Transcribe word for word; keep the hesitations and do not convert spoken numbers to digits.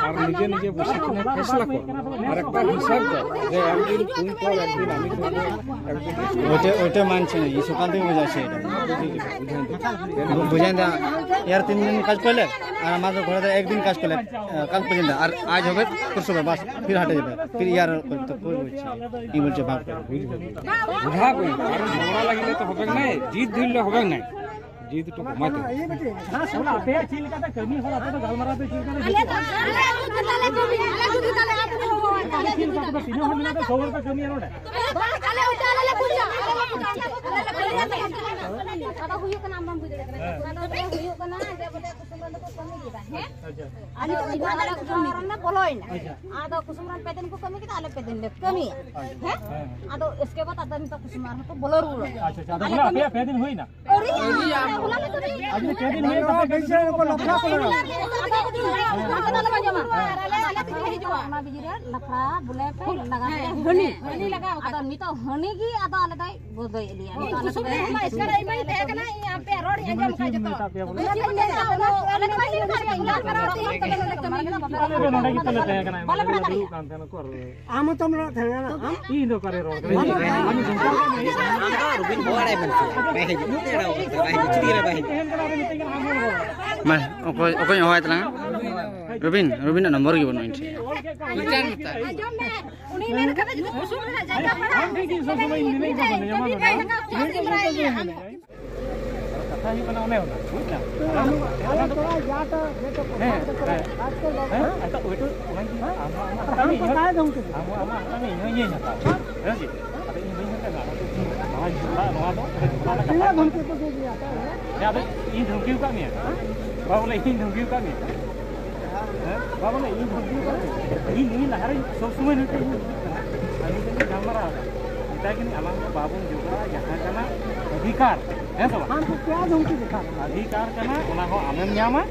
আর নিজে নিজে বসে কিনা ফেসলা করবে। আর একটা হিসাব দাও যে একদিন তুমি কর, একদিন আমি করবো, একদিন ওইটা, ওইটা মানছে না, এই সকাল থেকে বোঝাচ্ছে এটা। বুঝেন না, ইয়ার তিন দিন কাজ করলে আর আমাদের ঘরে তো একদিন কাজ করলে, আহ, কাল পর্যন্ত, আর আজ হবে পরশু হবে, বাস, ফির হাটে যাবে, ফির ইয়ার করতে, কই বলছে, কি বলছে, ভাব করে। বুঝা কই, কারণ ঝগড়া লাগিলে তো হবে না, জিদ ধরলে হবে না। ᱡᱤᱫ ᱴᱩᱠᱩ ᱢᱟ ᱛᱚᱵᱮ᱾ ᱦᱮᱸ, ᱥᱟᱞᱟ, ᱟᱯᱮᱭᱟᱜ ᱪᱮᱫ ᱞᱮᱠᱟᱛᱮ ᱠᱟᱹᱢᱤ ᱦᱚᱲ, ᱟᱯᱮ ᱫᱚ ᱜᱟᱞᱢᱟᱨᱟᱣ ᱯᱮ ᱪᱮᱫ ᱞᱮᱠᱟᱛᱮ ᱟᱞᱮ ᱫᱚ, ᱟᱞᱮ ᱫᱚ ᱡᱩᱫᱤ ᱛᱟᱞᱮ ᱠᱟᱹᱢᱤ, ᱟᱞᱮ ᱡᱩᱫᱤ ᱛᱟᱞᱮ ᱟᱯᱮ ᱦᱚᱸ ᱟᱯᱮ ᱪᱮᱫ ᱞᱮᱠᱟ ᱛᱮᱯᱮ ᱛᱤᱱᱟᱹᱜ ᱦᱚᱲ ᱢᱮᱱᱟᱜ ᱯᱮ, ᱥᱚᱵ ᱦᱚᱲ ᱯᱮ ᱠᱟᱹᱢᱤᱭᱟ ᱱᱚᱰᱮ? ᱟᱞᱮ ᱩᱞᱴᱟᱹ ᱟᱞᱮ ᱞᱮ ᱵᱩᱡᱟ, ᱟᱞᱮ ᱞᱮ ᱵᱩᱡᱟ, ᱟᱞᱮ ᱞᱮ ᱵᱩᱡᱟ᱾ ᱠᱟᱛᱷᱟ ᱫᱚ ᱦᱩᱭᱩᱜ ᱠᱟᱱᱟ, ᱟᱢ ᱵᱟᱢ ᱵᱩᱡᱽ ᱫᱟᱲᱮᱭᱟᱜ ᱠᱟᱱᱟ᱾ ᱦᱮᱸ᱾ ᱠᱟᱛᱷᱟ ᱫᱚ ᱦᱩᱭᱩᱜ ᱠᱟᱱᱟ ᱡᱮ ᱵᱚᱞᱮ ᱠᱩᱥᱩᱢ ᱨᱮᱱ ᱫᱚᱠᱚ ᱠᱟᱹᱢᱤ ᱠᱮᱫᱟ, ᱦᱮᱸ? ᱟᱪᱪᱷᱟ᱾ ᱟᱫᱚ ᱤᱧ ᱫᱚ ᱟᱞᱮ ᱠᱩᱥᱩᱢ ᱨᱮᱱ ᱯᱮ ᱫᱤᱱ ᱠᱚ ᱠᱟᱹᱢᱤ ᱠᱮᱫᱟ, ᱟᱞᱮ ᱯᱮ ᱫᱤᱱ ᱞᱮ ᱠᱟᱹᱢᱤᱭᱟ᱾ ᱟᱪᱪᱷᱟ᱾ ᱦᱮᱸ? ᱦᱮᱸ᱾ ᱟᱫᱚ ᱮᱥᱠᱮ ᱵᱟᱫ ᱟᱫᱚ ᱱᱤᱛᱚᱜ ᱠᱩᱥᱩᱢ ᱟᱨᱦᱚᱸ ᱠᱚ ᱵᱚᱞᱚ ᱨᱩᱣᱟᱹᱲᱚᱜ ᱠᱟᱱᱟ᱾ ᱟᱪᱪᱷᱟ, ᱟᱪᱪᱷᱟ᱾ ᱟᱫᱚ ᱟᱞᱮ ᱵᱚᱞᱮ ᱠᱟᱹᱢᱤ ᱟᱯᱮᱭᱟᱜ ᱯᱮ ᱫᱤᱱ ᱦᱩᱭᱱᱟ? ᱟᱹᱣᱨᱤ, ᱟᱹᱣᱨᱤ, ᱟᱹᱣᱨᱤ᱾ ᱟᱫᱚ ᱵᱮᱥ ᱧᱚᱜ ᱠᱚ ᱞᱚᱠᱷᱟ ᱠᱚ ᱞᱟᱜᱟᱣ᱾ ᱚᱱᱟ ᱵᱤᱡᱤ ᱨᱮ ᱞᱟᱠᱷᱲᱟ ᱵᱚᱞᱮ ᱯᱮ ᱞᱟᱜᱟᱣ ᱠᱮᱫᱟ᱾ ᱦᱟᱹᱱᱤ᱾ ᱟᱫᱚ ᱱᱤᱛᱚᱜ ᱦᱟᱹᱱᱤ ᱜᱮ ᱟᱫᱚ ᱟᱞᱮ ᱫᱚᱭ ᱵᱚᱫᱚᱭᱮᱫ ᱞᱮᱭᱟ᱾ ᱤᱧ ᱠᱩᱥᱩᱢ ᱨᱮ ᱦᱮᱡ ᱮᱥᱠᱟᱨ ᱤᱧ ᱢᱟᱧ ᱛᱟᱦᱮᱸ ᱠᱟᱱᱟ, ᱤᱧ ᱟᱯᱮᱭᱟᱜ ᱨᱚᱲ ᱤᱧ ᱟᱸᱡᱚᱢ ᱠᱟᱜᱼᱟ ᱡᱚᱛᱚ᱾ ᱟᱞᱮ ᱫᱚ ᱵᱟᱞᱮ ᱠᱟᱹᱢᱤ ᱠᱟᱱᱟ᱾ ᱟᱞᱮ ᱫᱚ ᱱᱚᱰᱮ ᱜᱮ ᱛᱟᱞᱮ ᱛᱟᱦᱮᱸ ᱠᱟᱱᱟ᱾ ᱵᱟᱞᱮ ᱵᱟᱲᱟᱭᱟ᱾ ᱟᱢ ᱦᱚᱸᱛᱚᱢ ᱨᱟᱜ ᱛᱟᱦᱮᱸ ᱠᱟᱱᱟ, ᱟᱢ? ᱤᱧ ᱫᱚ ᱚᱠᱟᱨᱮ ᱨᱚᱲ ᱠᱟᱱᱟ? ᱟᱢ ᱫᱚ ᱨᱚᱵᱤᱱ ᱵᱟᱲᱟᱭ ᱵᱟᱹᱱᱩᱜ ᱛᱟᱭᱟ᱾ ᱵᱟᱭ ᱦᱤᱡᱩᱜ, ᱪᱮᱫ ᱮ ᱨᱚᱲ ᱠᱟᱱᱟ? ᱵᱟᱭ ᱦᱤᱡᱩᱜ, ᱪᱮᱫ ᱮ ᱨᱚᱲ ᱠᱟᱱᱟ? ᱢᱟ, ᱚᱠᱚᱭ, ᱚᱠᱚᱭ ᱦᱚᱦᱚᱭ ᱛᱟᱞᱟᱝᱟ? ᱨᱚᱵᱤᱱ, ᱨᱚᱵᱤᱱᱟᱜ ᱱᱚᱢᱵᱚᱨ ᱜᱮ ᱵᱟᱹᱱᱩᱜᱼᱟ ᱤᱧ ᱴᱷᱮᱱ᱾ ᱟᱸᱡᱚᱢ ᱢᱮ, ᱩᱱᱤ ᱢᱮᱱ ᱠᱟᱫᱟ ᱡᱩᱫᱤ ᱠᱩᱥᱩᱢ ᱨᱮᱱᱟᱜ ᱡᱟᱭᱜᱟ ᱵᱷᱟᱲᱟ, ᱟᱢ ᱴᱷᱮᱱ ᱜᱮ ᱥᱚᱵ ᱥᱚᱢᱚᱭ ᱤᱧ ᱢᱮᱱᱟᱹᱧ ᱠᱟᱱᱟ, ᱠᱟᱹᱢᱤ ᱵᱟᱭ ᱞᱟᱜᱟᱣ ᱠᱚᱣᱟ, ᱪᱮᱫ ᱮᱢ ᱵᱟᱲᱟᱭᱟ ᱟᱢ? ᱠᱟᱛᱷᱟ ᱦᱩᱭᱩᱜ ᱠᱟᱱᱟ ᱚᱱᱮ ᱚᱱᱟ, ᱵᱩᱡᱽ ᱫᱟᱢ? ᱟᱞᱮ ᱛᱚᱲᱟ ᱡᱟ ᱛᱚ ᱡᱮᱛᱮ ᱠᱚ ᱦᱮᱸ, ᱦᱮᱸ᱾ ᱟᱡ ᱛᱚ ᱦᱮᱸ, ᱟᱡ ᱛᱚ ᱚᱱᱟ ᱜᱮ ᱟᱢ ᱦᱚᱸ ᱟᱢᱟᱜ ᱦᱟᱛᱟᱣ ᱢᱮ, ᱤᱧ ᱦᱚᱸ ᱤᱧ ᱦᱟᱛᱟᱣᱟ᱾ ᱦᱮᱸ ᱥᱮ? ᱟᱫᱚ ᱤᱧ ᱵᱟᱹᱧ ᱢᱮᱛᱟᱜ ᱢᱮᱭᱟ, ᱟᱫᱚ ᱤᱧ ᱱᱚᱣᱟ ᱡᱷᱚᱜᱽᱲᱟ, ᱱᱚᱣᱟ ᱫᱚ ᱟᱫᱚ ᱡᱷᱚᱜᱽᱲᱟ ᱨᱮᱱᱟᱜ ᱠᱟᱛᱷᱟ ᱫᱚ ᱵᱟᱝ ᱠᱟᱱᱟ᱾ ᱦᱮᱸ, ᱟᱫᱚ ᱤᱧ ᱫᱷᱟᱢᱠᱤ ᱟᱠᱟᱫ ᱢᱮᱭᱟ? ᱵᱟᱵᱟ ᱵᱚᱞᱮ ᱤᱧ ᱫᱷᱟᱢᱠᱤ ᱟᱠᱟᱫ ᱢᱮᱭᱟ? ᱦᱮᱸ? ᱵᱟᱵᱟ ᱵᱚᱞᱮ ᱤᱧ ᱫᱷᱟᱢᱠᱤ ᱟᱠᱟᱫ ᱢᱮᱭᱟ? ᱤᱧ ᱱᱩᱭ ᱞᱟᱦᱟᱨᱮ ᱥᱚᱵ ᱥᱚᱢᱚᱭ ᱱᱩᱭ ᱴᱷᱮᱱ ᱤᱧ ᱦᱤᱡᱩᱜ ᱠᱟᱱᱟ᱾ ᱟᱨ ᱱᱩᱭ ᱴᱷᱮᱱ ᱤᱧ ᱜᱟᱞᱢᱟᱨᱟᱣ ᱮᱫᱟ᱾ ᱢᱮᱛᱟᱭ ᱠᱟᱹᱱᱟᱹᱧ, ᱟᱞᱟᱝ ᱫᱚ ᱵᱟᱵᱚᱱ ᱡᱷᱚᱜᱽᱲᱟᱜᱼᱟ, ᱡᱟᱦᱟᱸ ᱠᱟᱱᱟ ᱚᱫᱷᱤᱠᱟᱨ᱾ ᱦᱮᱸ ᱥᱮ ᱵᱟᱝ? ᱦᱟᱱᱛᱮ ᱪᱮᱫ ᱫᱷᱟᱢᱠᱤ ᱫᱮᱠᱷᱟᱣ ᱠᱟᱱᱟ? ᱚᱫᱷᱤᱠᱟᱨ ᱠᱟᱱᱟ, ᱚᱱᱟ ᱦᱚᱸ ᱟᱢᱮᱢ ᱧᱟᱢᱟ᱾